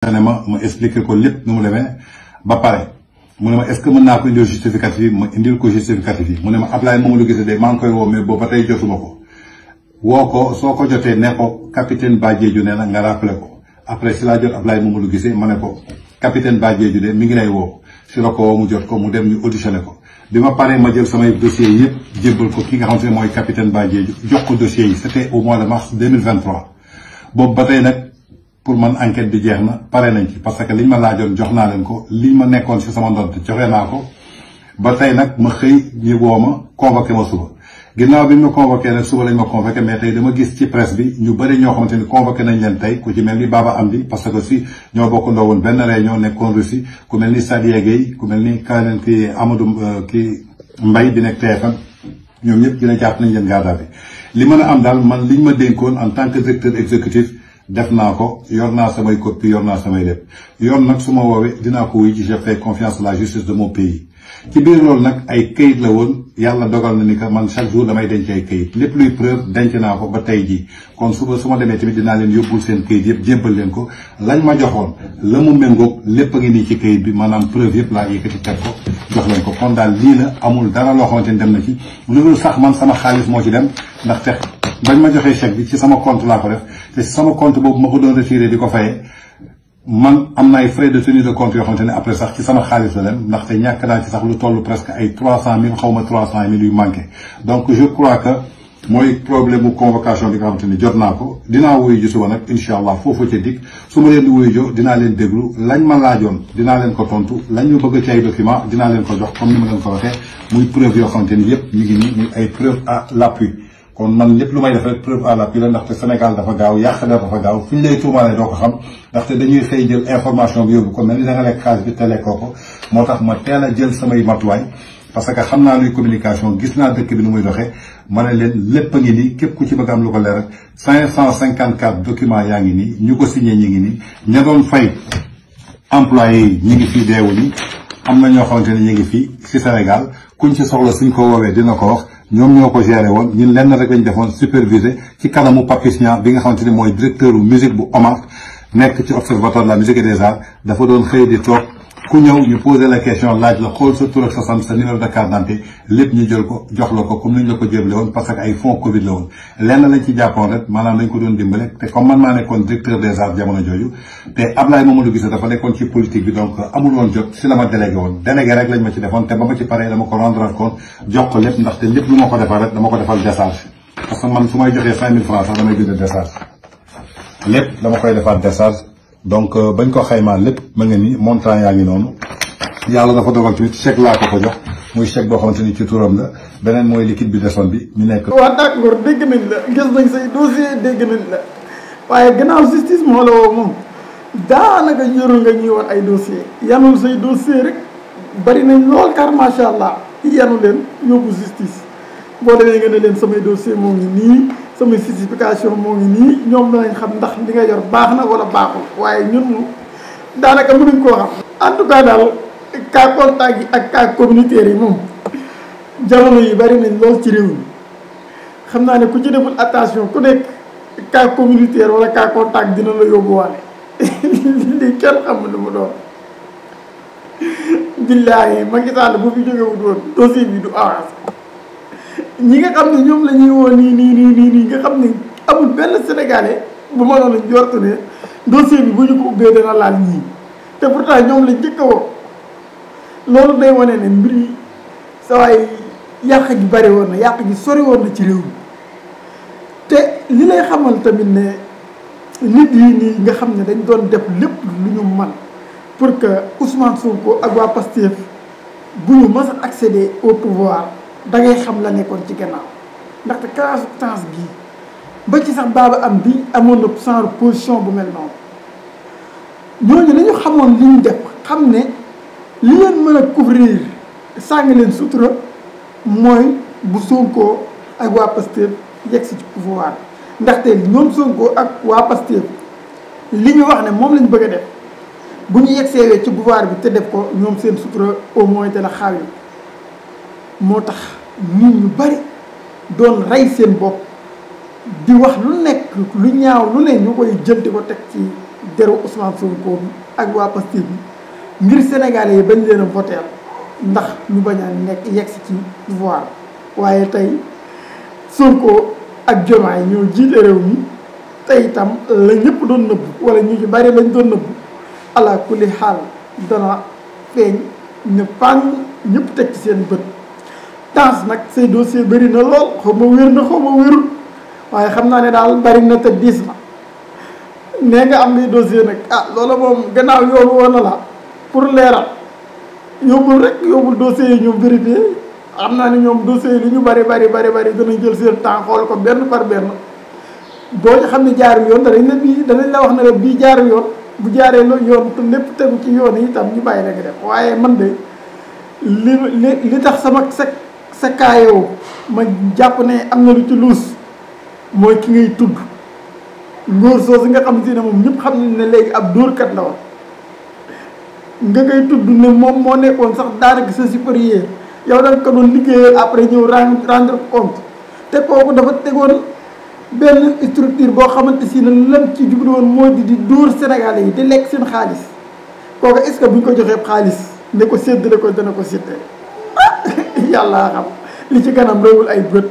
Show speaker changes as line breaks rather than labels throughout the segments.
ma expliqué ko lépp nu mu demee ba pare mu ne ma est-ce que mën naa ko indil justificatif yi ma indil ko justificatif yi mu ne ma Ablaye Mamadou Guissé de maa ngi koy woo mais boobu ba tey jotuma ko woo ko soo ko jotee ne ko capitaine Badjédiou nee na nga rappelé ko après si laa jot Ablaye Mamadou Guissé ma ne ko capitaine Badjédiou de mi ngi lay woo si la ko woo mu jot ko mu dem ñu auditionné ko bi ma paree ma jël samay dossiers yëpp jébbal ko ki nga xamante ne mooy capitaine Badjédiou jox ko dossiers yi c'était au mois de mars 2023 boobu ba tey nag pour man enquête bi jeex na pare nañ ci parce que liñ ma laajoon jox naa leen ko liñ ma nekkoon si sama ndodd joxe naa ko ba tey nag ma xëy ñu woo ma convoqué ma suba ginnaaw bi ñu ma convoqué nag suba lañ ma convoqué mais tey dama gis ci presse bi ñu bëri ñoo xamante ni convoqué nañ leen tey ku ci mel ni Baba Amdi parce que si ñoo bokkandoo woon benn réunion nekkoon Russie ku mel ni Sadia Gueye ku mel ni kaneen ki Amadou ki Mbaye bi nekk TFM ñoom ñëpp dina jàpp nañ leen garda bi li mën a am daal man liñ ma dénkoon en tant que directeur exécutif def naa ko yor naa samay copie yor naa samay lépp yoon nag su ma woowee dinaa ko wuy ji je fais confiance à la justice de mon pays ci biir loolu nag ay kayit la woon yàlla dogal na ni que man chaque jour damay denc ay kayit lépp luy preuve denc naa ko ba tey jii kon suba su ma demee tamit dinaa leen yóbbul seen kayit yëpp jébbal leen ko lañ ma joxoon la mu méngoog lépp a ngi nii ci kayit bi maanaam preuve yëpp laa yëkkati teg ko jox leen ko kon daal lii la amul dara loo xamante ni dem na ci lu dul sax man sama xaalis moo ci dem ndaxte bañ ma joxee chèque bi ci sama compte laa ko def te ci sama compte boobu ma ko doon retiré di ko fayee man am na ay frais de tenue de compte yoo xamante ne après sax ci sama xaalis la dem ndaxte ñàkk naa ci sax lu toll presque ay 300 000 xaw ma 300 000 yu manqué donc je crois que mooy problème mu convocation bi nga xamante ni jot naa ko dinaa wuyu ji suba nag incha allah foofu ca dikk su ma leen di wuyu jo dinaa leen déglu lañ ma laajoon dinaa leen ko tontu lañ ma bëgg ci ay document dinaa leen ko jox comme ni ma leen ko waxee muy preuve yoo xamante ni yëpp mi ngi nii muy ay preuve à l'appui kon man lépp lu may def rek preuve à l'appui la ndaxte Sénégal dafa gaaw yàq dafa gaaw fu ñu lay tuumaalee doo ko xam ndaxte dañuy xëy jël information bi yóbbu ko mel ni da nga lekk xaalis bi te lekkoo ko moo tax ma teel a jël samay matuwaay parce que xam naa luy communication gis naa dëkk bi nu muy doxee ma ne leen lépp a ngi nii képp ku ci bëgg am lu ko leer rek 554 documents yaa ngi nii ñu ko signé ñi ngi nii ña doon fay employé yi ñi ngi fii deewu ni am na ñoo xamante ne ñi ngi fii ci Sénégal kuñ ci soxla suñ ko woowee dina ko wax ñoom ñoo ko géré woon ñun lenn rek lañ defoon supervisé ci kanamu Papis Niang bi nga xamante ni mooy directeur u musique bu OMAS nekk ci observatoire de la musique et des arts dafa doon xëy di toog ku ñëw ñu posé la question laaj la xool sa tur ak sa sant sa numéro de carte d'identité lépp ñu jël ko jox la ko comme ni ñu la ko jéble woon parce que ay fonds Covid la woon lenn lañ ci jàppoon rek maanaam dañ ko doon dimbale te comme man maa nekkoon directeur des arts jamono jooju te Ablaye Mamadou Guissé dafa nekkoon ci politique bi donc amul woon jot si la ma délégué woon délégué rek lañ ma ci defoon te ba ma ci paree dama ko rendre compte jox ko lépp ndaxte lépp lu ma ko defal rek dama ko defal décharge parce que man su may joxee 5000 francs sax damay bind décharge lépp dama koy defaat décharge donc bañ ko xaymaa lépp ma nga ni montant yaa ngi noonu yàlla dafa dogal tamit chèque laa ko jox muy chèque boo xamante ni ci turam la beneen mooy liquide bi desoon bi ñu nekk.
waaw d'accord dégg nañ la gis nañ say dossier dégg nañ la waaye gannaaw justice moo la woo moom daanaka yorul nga ñuy woon ay dossier yanul say dossier rek bari nañ lool car macha allah yanu leen yóbbu justice boo demee nga ne leen samay dossier moo ngi nii samay certification moo ngi nii ñoom danañ xam ndax li nga yor baax na wala baaxul waaye ñun daanaka mënuñ koo xam. en tout cas daal cas contact yi ak cas communautaire yi moom jamono yi bari nañ lool ci réew mi xam naa ne ku ci deful attention ku nekk cas communautaire wala cas contact dina la yóbbuwaale lii kenn xamul lu mu doon. billaahi Macky Sall bu fi jógewut woon dossier bi du avancé ñi nga xam ne ñoom la ñuy woo nii nga xam ne amul benn sénégalais bu mënoon a jortu ne dossier bi bu ñu ko ubbee dana laal ñii te pourtant ñoom lañ njëkk a woo loolu day wane ne mbir yi sa waay yàq gi bari woon na yàq gi sori woon na ci réew mi te li lay xamal tamit ne nit yi nii nga xam ne dañ doon def lépp lu ñu man pour que Ousmane Sonko ak waa Pastef bu ñu mës a accéder au pouvoir da ngay xam la nekkoon ci gannaaw ndaxte temps bii ba ci sax Baba Amdi amoon na genre position bu mel noonu ñooñu dañu xamoon li ñu def xam ne li leen mën a couvrir sàng leen sutura mooy bu Sonko ak waa Pastef yegg si ci pouvoir ndaxte ñoom Sonko ak waa Pastef li ñu wax ne moom lañ bëgg a def bu ñu yeggseewee ci pouvoir bi te def ko ñoom seen sutura au moins dana xaaw yi moo tax nit ñu bari doon rey seen bopp di wax lu nekk lu ñaaw lu ne ñu koy jël di ko teg ci deru Ousmane Sonko bi ak waa Pastef bi ngir Sénégalais yi bañ leen a voteel ndax ñu bañ a nekk yegsi ci pouvoir waaye tey Sonko ak Diomaye ñoo jiite réew mi tey itam la ñëpp doon nëbbu wala ñu ci bari lañ doon nëbbu ala kulli xaal dana feeñ ne pang ñëpp teg ci seen bët. Tange nag say dossier bëri na lool xaw ma wér na xaw ma wérul waaye xam naa ne daal bëri na te diis na nee nga am ngay dossier nag loola moom gannaaw yoonu woon na la pour leeral yóbbul dossier yi ñoom vérifié xam naa ne ñoom dossier yi li ñu bari danañ jël seen temps xool ko benn par benn boo ci xam ne jaarul yoon danañ la wax ne la bii jaarul yoon bu jaaree yoon te lépp tegu ci yoon yi itam ñu bàyyi la nga def waaye man de li tax sama sa kaayoo ma jàpp ne am na lu ci luus mooy ki ngay tudd ngóor soosu nga xam si ne moom ñëpp xam nañ ne léegi ab dóorkat la woon nga ngay tudd ne moom moo nekkoon sax daanaka sa supérieur yow da nga ko doon liggéeyal après ñëw rendre compte te kooku dafa tegoon benn structure boo xamante si ne lam ci jublu woon moo di dóor Sénégalais yi di lekk seen xaalis kooku est-ce que bu ñu ko joxee xaalis ne ko séddale ko dana ko séddale yàlla xam li ci kanam réewul ay bët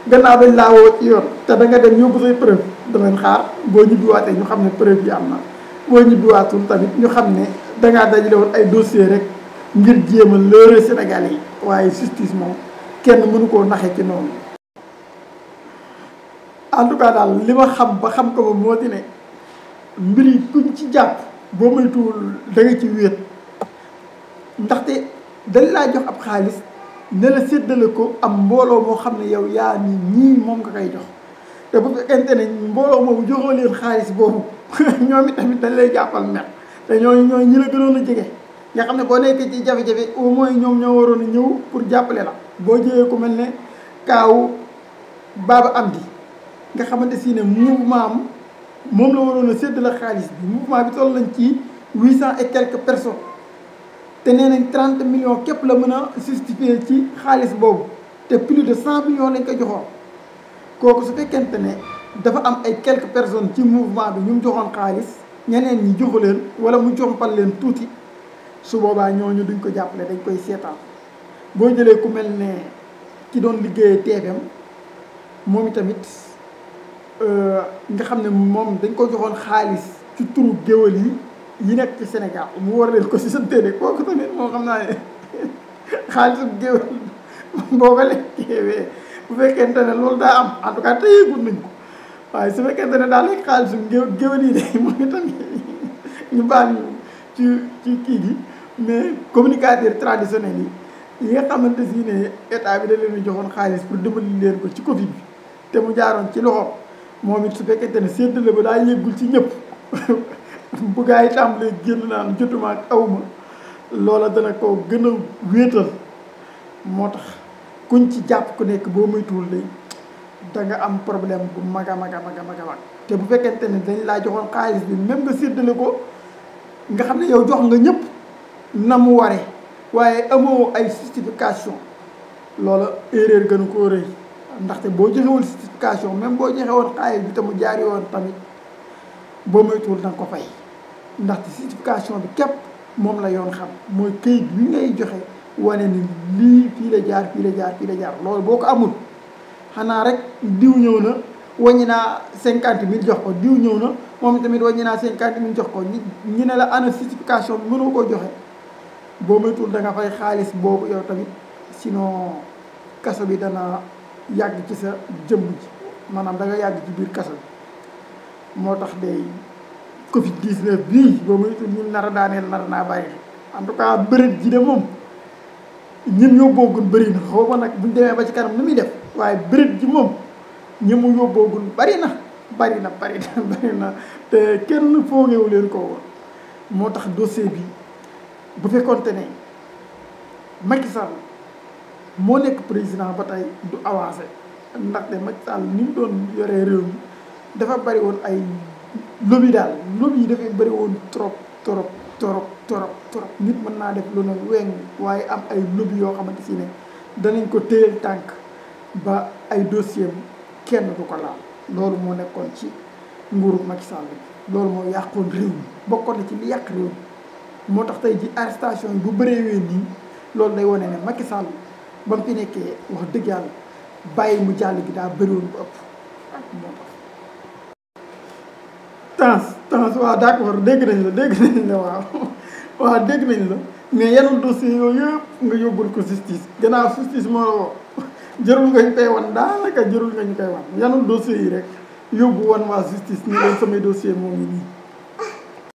gannaaw dañ laa woo ci yoon te da nga dem yóbbu say preuve danañ xaar boo ñibbiwaatee ñu xam ne preuve yi am na boo ñibbiwaatul tamit ñu xam ne dangaa dajale woon ay dossier rek ngir jéem a lëre Sénégalais yi waaye justice moom kenn mënu koo naxee ci noonu. En tout cas daal li ma xam ba xam ko ba moo di ne mbir yi kuñ ci jàpp boo moytuwul da nga ci wéet ndaxte dañ laa jox ab xaalis ne la séddale ko am mbooloo moo xam ne yow yaa ni ñii moom nga koy jox te bu fekkente ne mbooloo moomu joxoo leen xaalis boobu ñoom itamit dañ lay jàppal mer te ñooñu ñi la gënoon a jege nga xam ne boo nekkee ci jafe-jafe au moins ñoom ñoo waroon a ñëw pour jàppale la boo jëlee ku mel ne kaaw Baba Amdi nga xamante si ne mouvement am moom la waroon a séddale xaalis bi mouvement bi toll nañ ci 800 et quelques personnes te nee nañ 30 millions képp la mën a justifier ci xaalis boobu te plus de 100 millions lañ ko joxoon kooku su fekkente ne dafa am ay quelques personnes ci mouvement bi ñu mu joxoon xaalis ñeneen ñi joxu leen wala mu jompal leen tuuti su boobaa ñooñu duñ ko jàppale dañ koy seetaan boo jëlee ku mel ne ki doon liggéeyee TFM moom itamit nga xam ne moom dañ ko joxoon xaalis ci turu géwël yi nekk ci Sénégal mu war leen ko si sante de kooku tamit moo xam naa ne xaalisu géwël boo ko lekkee bu fekkente ne loolu daa am en tout cas tëyeegul nañ ko waaye su fekkente ne daal lekk xaalisu géwël yi de moom itamit ñu baal ñu ci kii gi mais communicateur traditionnel yi nga xamante si ne état bi da leen joxoon xaalis pour dimbali leen ko ci Covid bi te mu jaaroon ci loxo moom it su fekkente ne séddale ba daa yëggul ci ñëpp bu gaa yi tàmbalee génn naan jotuma ak awma loola dana ko gën a wéetal moo tax kuñ ci jàpp ku nekk boo moytuwul lay da nga am problème bu mag a mag te bu fekkente ne dañ laa joxoon xaalis bi même nga séddale ko nga xam ne yow jox nga ñëpp na mu waree waaye amoo ay justification loola erreur gënu koo rëy ndaxte boo joxewul justification même boo joxe woon xaalis bi te mu jaari woon tamit boo moytuwul da nga ko fay ndaxte justification bi képp moom la yoon xam mooy këyit bi ngay joxe wane ni lii fii la jaar loolu boo ko amul xanaa rek diw ñëw na wàññi naa 50 000 jox ko diw ñëw na moom tamit wàññi naa 50 000 jox ko ñi ne la ana justification bi mënoo koo joxe boo moytuwul da nga fay xaalis boobu yow tamit sinon kaso bi dana yàgg ci sa jëmm ji maanaam da nga yàgg ci biir kaso bi moo tax day Covid 19 bii boo moytuwul ñu nar a daaneel nar naa bàyyi en tout cas bëreet ji de moom ñim yóbboogun bëri na xaw ma nag buñ demee ba ci kanam ni muy def waaye bëreet ji moom ñi mu yóbboogun bari na te kenn foogeewu leen ko woon moo tax dossier bi bu fekkoonte ne Macky Sall moo nekk président ba tey du avancé ndaxte Macky Sall ni mu doon yoree réew mi dafa bari woon ay lobby daal lobby yi dafay bari woon trop nit mën naa def lu ne weng waaye am ay lobby yoo xamante si ne danañ ko téyel tànk ba ay dossier kenn du ko laal loolu moo nekkoon ci nguuru Macky Sall loolu moo yàqoon réew mi bokkoon na ci li yàq réew mi moo tax tey ji arrestation yi bu bëreewee nii loolu day wane ne Macky Sall ba mu fi nekkee wax dëgg yàlla bàyyi mu jàll gi daa bëriwoon bu ëpp moo tax temps waaw d'accord dégg nañ la waaw dégg nañ la mais yeneen dossiers yooyu yëpp nga yóbbul ko justice gannaaw justice moo la woo jërul nga ñu koy wan daanaka jërul nga ñu koy wan yeneen dossiers yi rek yóbbu wan waa justice ni leen samay dossier moo ngi nii